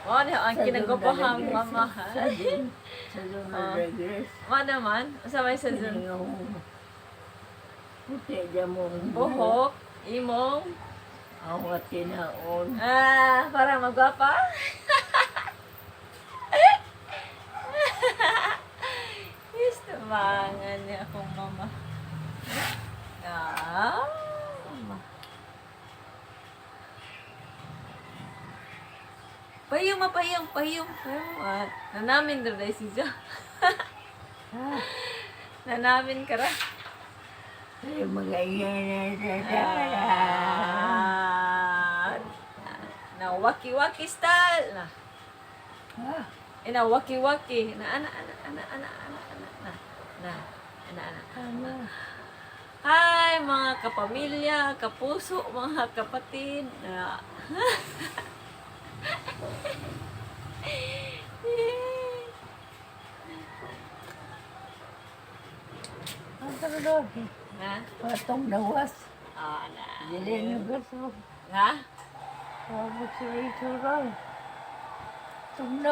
Mao ni ang Sa kinagwapahang Zona mama, ha? Sa sa Zona Ah. Regres. Mao naman, usa may sa Zoom. Yung puti dyan mo. Buhok, imong, Ang tinaon. Ah, para magwapa. Yes, tumangan niya akong mama. Ah. Pahiyong, mapahiyong, pahiyong. Pahiyong. Ah, nanamin daw si Jo. Ah, Nanamin ka ra. ay, mga yan. Ah, na waki-waki style. Na. Ah, Ina waki-waki. Na ana ana ana ana ana ana na. Na ana ana. ano? Hi mga kapamilya, kapuso, mga kapatid. Na. Ang sarap. Na? Patong nawas. Ah, na. Dili na gusto. Ha? Wabot sa ito. Tungna.